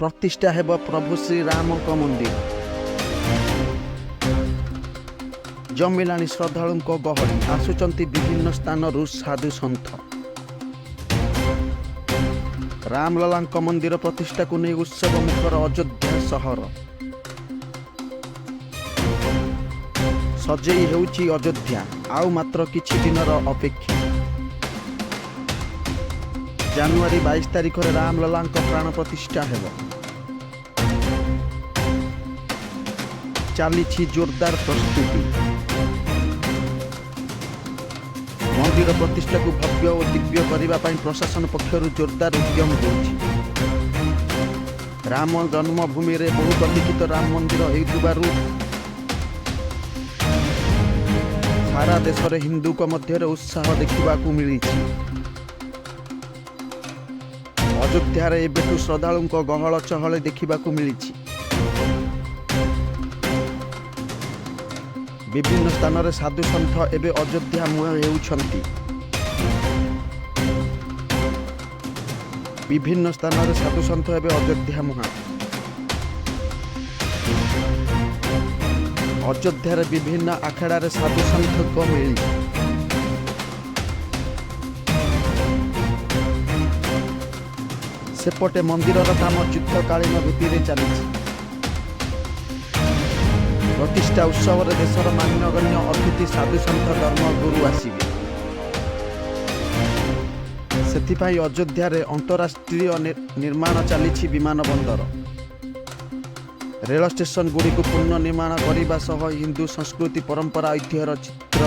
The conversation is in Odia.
ପ୍ରତିଷ୍ଠା ହେବ ପ୍ରଭୁ ଶ୍ରୀରାମଙ୍କ ମନ୍ଦିର। ଜମିଲାଣି ଶ୍ରଦ୍ଧାଳୁଙ୍କ ଗହଳି। ଆସୁଛନ୍ତି ବିଭିନ୍ନ ସ୍ଥାନରୁ ସାଧୁ ସନ୍ଥ। ରାମଲଲାଙ୍କ ମନ୍ଦିର ପ୍ରତିଷ୍ଠାକୁ ନେଇ ଉତ୍ସବ ମୁଖର ଅଯୋଧ୍ୟା ସହର। ସଜେଇ ହେଉଛି ଅଯୋଧ୍ୟା। ଆଉ ମାତ୍ର କିଛି ଦିନର ଅପେକ୍ଷା। ଜାନୁଆରୀ 22 ତାରିଖରେ ରାମଲଲାଙ୍କ ପ୍ରାଣ ପ୍ରତିଷ୍ଠା ହେବ। ଚାଲିଛି ଜୋରଦାର ପ୍ରସ୍ତୁତି। ମନ୍ଦିର ପ୍ରତିଷ୍ଠାକୁ ଭବ୍ୟ ଓ ଦିବ୍ୟ କରିବା ପାଇଁ ପ୍ରଶାସନ ପକ୍ଷରୁ ଜୋରଦାର ଉଦ୍ୟମ ହେଉଛି। ରାମ ଜନ୍ମଭୂମିରେ ବହୁ ପ୍ରତୀକ୍ଷିତ ରାମ ମନ୍ଦିର ହେଉଥିବାରୁ ସାରା ଦେଶରେ ହିନ୍ଦୁଙ୍କ ମଧ୍ୟରେ ଉତ୍ସାହ ଦେଖିବାକୁ ମିଳିଛି। ଅଯୋଧ୍ୟାରେ ଏବେଠୁ ଶ୍ରଦ୍ଧାଳୁଙ୍କ ଗହଳ ଚହଳ ଦେଖିବାକୁ ମିଳିଛି। ବିଭିନ୍ନ ସ୍ଥାନରେ ସାଧୁସନ୍ଥ ଏବେ ଅଯୋଧ୍ୟା ମୁହାଁ ହେଉଛନ୍ତି। ବିଭିନ୍ନ ସ୍ଥାନରେ ସାଧୁସନ୍ଥ ଏବେ ଅଯୋଧ୍ୟା ମୁହାଁ। ଅଯୋଧ୍ୟାରେ ବିଭିନ୍ନ ଆଖଡ଼ାରେ ସାଧୁସନ୍ଥଙ୍କ ମେଳି। ସେପଟେ ମନ୍ଦିରର କାମ ଯୁଦ୍ଧକାଳୀନ ଭିତ୍ତିରେ ଚାଲିଛି। ପ୍ରତିଷ୍ଠା ଉତ୍ସବରେ ଦେଶର ମାନ୍ୟଗଣ୍ୟ ଅତିଥି, ସାଧୁସନ୍ଥ, ଧର୍ମଗୁରୁ ଆସିବେ। ସେଥିପାଇଁ ଅଯୋଧ୍ୟାରେ ଅନ୍ତରାଷ୍ଟ୍ରୀୟ ନିର୍ମାଣ ଚାଲିଛି। ବିମାନ ବନ୍ଦର, ରେଳ ଷ୍ଟେସନଗୁଡ଼ିକୁ ପୁନଃନିର୍ମାଣ କରିବା ସହ ହିନ୍ଦୁ ସଂସ୍କୃତି, ପରମ୍ପରା, ଐତିହ୍ୟର ଚିତ୍ର